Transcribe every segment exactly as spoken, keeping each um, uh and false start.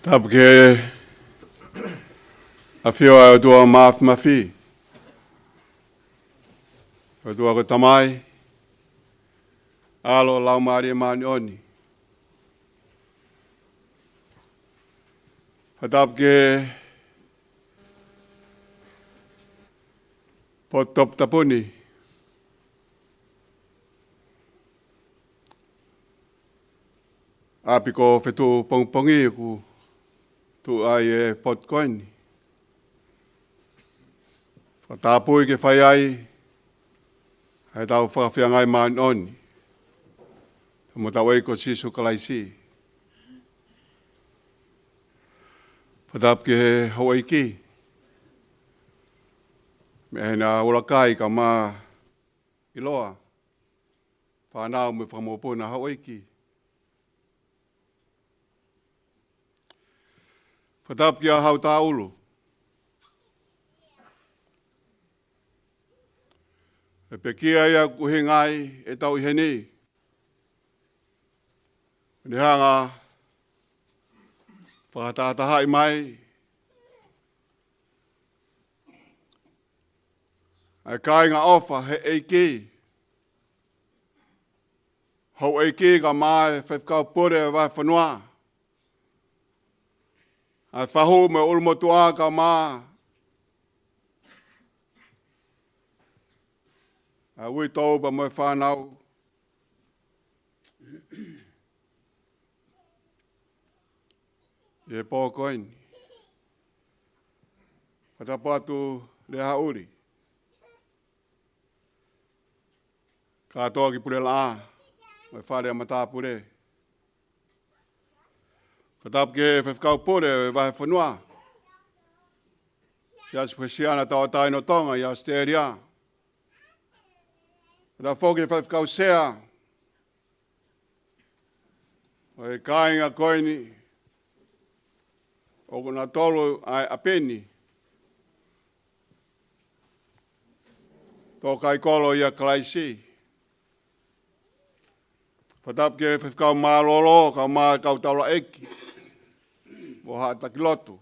Tapu ki he ʻafio ʻa e ʻOtua Māfimafi, ʻOtua ko e Tamai, ʻAlo, Laumālie Māʻoniʻoni. Fakatapu ki he potu toputapu ni, ʻapi ko Fetuʻupongipongi ʻoku tuʻu ai e potu ko eni. Fakatapui ke fai ai ʻa ʻetau fakafeangai māʻoniʻoni mo hotau ʻEiki ko Sīsū Kalaisi. Fakatapu ki he houʻeiki mei heʻena ʻuluaki kaeʻumaʻā ʻiloa, fānau mo e fanga mokopuna houʻeiki. Fakatapu kia Haʻu Tāʻulu. ʻE pekia ia ʻoku ʻuhinga ai ʻetau ʻi heni. Ne hanga fakatahatahaʻi mai ʻa e kāinga ʻofa he ʻEiki, houʻeiki kaeʻumaʻā e faifekau pule ʻo e vahefonua, ʻa e fahu mo e ʻulumotuʻa kaeʻumaʻā ʻa e uitou pea mo e fānau ʻi he pō ko eni. Fakatapu atu Lea Haʻuli, kātoa ki Pulelaʻā mo e fale ʻa matāpule. Fakatapu ki he faifekau pule ʻo e vahefonua, Siasi Uēsiliana Tauʻatāina ʻo Tonga ʻi ʻAositelēlia. Fakatapu foki ki he faifekau sea ʻo e kāinga ko eni ʻoku na tolu ʻa e ʻapi ni, tō kai kolo ʻia Kalaisi. Fakatapu ki he faifekau mālōlō kaeʻumaʻā e kau taulaʻeiki mo haʻa taki lotu.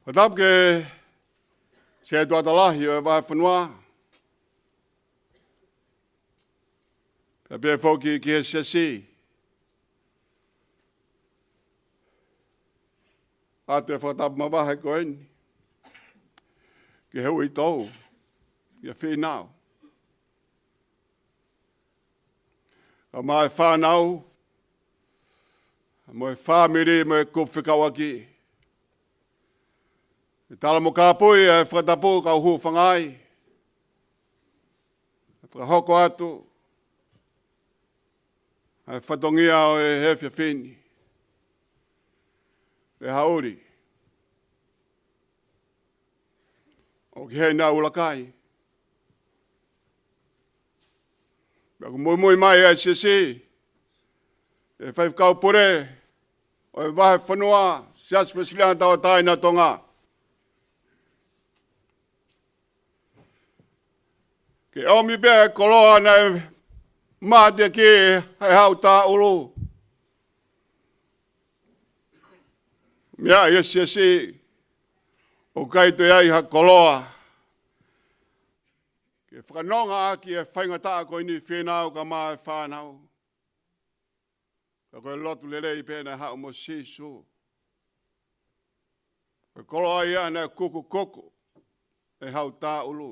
Fakatapu ki he setuata lahi ʻo e vahefonua, pea pehē foki ki he siasi. ʻOatu e fakatapu mavahe ko eni ki he uitou, ki he fīnau, kaeʻumaʻā e fānau mo e fāmili mo e kupu fekauʻaki. ʻE tala mo kāpui ʻa e fakatapu kau hūfanga ai. ʻE fakahoko atu ʻa e fatongia ʻo e efiafi ni. Pea haʻu ʻo ki heni ʻa ʻUlakai. Pea ʻoku muimui mai ʻa e siasi, ʻa e faifekau pule ʻo e vahefonua Siasi Uēsiliana Tauʻatāina ʻo Tonga, ke ʻomi pē ʻa e koloa naʻe mateaki ʻe Haʻu Taʻulu. Meʻa ia siasi, ʻoku ʻikai toe ʻi ai ha koloa ke fakanonga ʻaki e faingataʻa ko eni, fānau kae ʻumaʻā e fānau. Ka ko e lotu lelei pē naʻe haʻu mo Sīsū. Ko e koloa ia naʻe kukukuku ʻe Haʻu Taʻulu.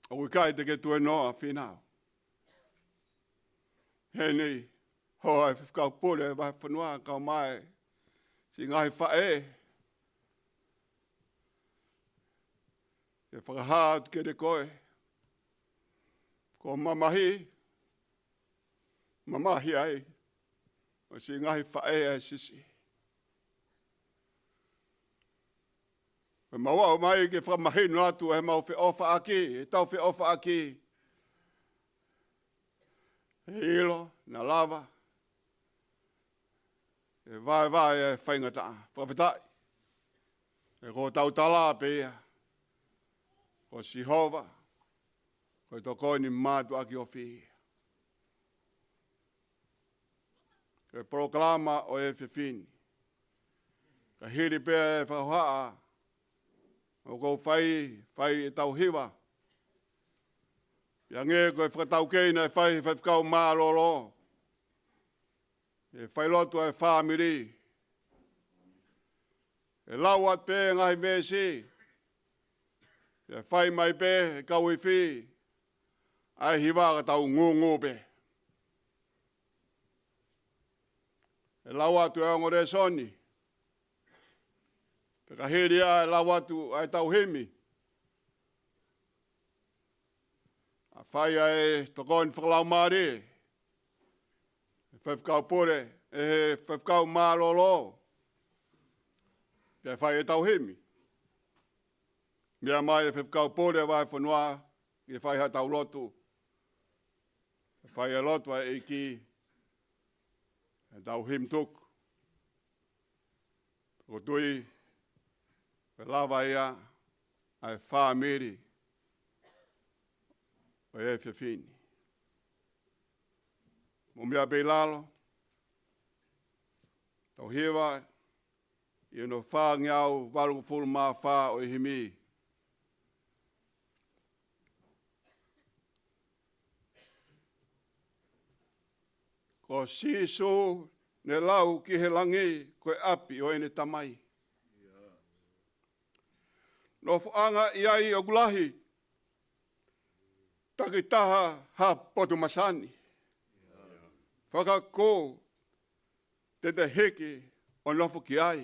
ʻOku ʻikai te ke tuēnoa, fānau. Heni, hoa e faifekau pule vahefonua kae ʻumaʻā e siʻi ngaahi faʻē, ke fakahā atu kiate koe, ko e mamahi, mamahi ai ʻo e siʻi ngaahi faʻē ʻa e siasi. Pea mau ō mai ke fakamahino atu ʻemau feʻofaʻaki, ʻetau feʻofaʻaki, he ʻilo naʻa lava ʻe vaevae e faingataʻa. Fakafetaʻi. He ko hotau tala pē ia, ko Sihova ko e tokoni mātuʻaki ofi ia. Ko e polokalama ʻo e efiafi ni, ka hili pē ʻa e fakahohaʻa ʻoku ou fai, fai ʻetau hiva. Pea hangē ko e fakataukei naʻe fai ʻe he faifekau mālōlō, ʻe fai lotu ʻa e fāmili, ʻe lau atu pē ngaahi veesi, ʻe fai mai pē ʻe he kau ifi ʻa e hiva ka tau ngūngū pē. ʻE lau atu e ongo lēsoni, pea ka hili ia ʻe lau atu ʻa ʻetau himi, ʻa e fai ʻa e tokoni fakalaumālie ʻe he faifekau pule, ʻe he faifekau mālōlō, pea fai ʻetau himi. Meʻa mai e faifekau pule vahefonua ke fai haʻatau lotu, ke fai e lotu ʻa e ʻEiki, ʻetau himi tuku. ʻOku ou tui ʻe lava ia ʻa e fāmili ʻo e efiafi ni. Mou meʻa pē ʻi lalo, tau hiva ʻi hono fāngeau valungofulu mā fā ʻo e himi. Ko Sīsū ne lau ki he langi ko e ʻapi ʻo ʻene Tamai. Nofoʻanga ʻi ai ʻoku lahi, takitaha ha potu masani. Fakakū te te hiki ʻo nofo ki ai.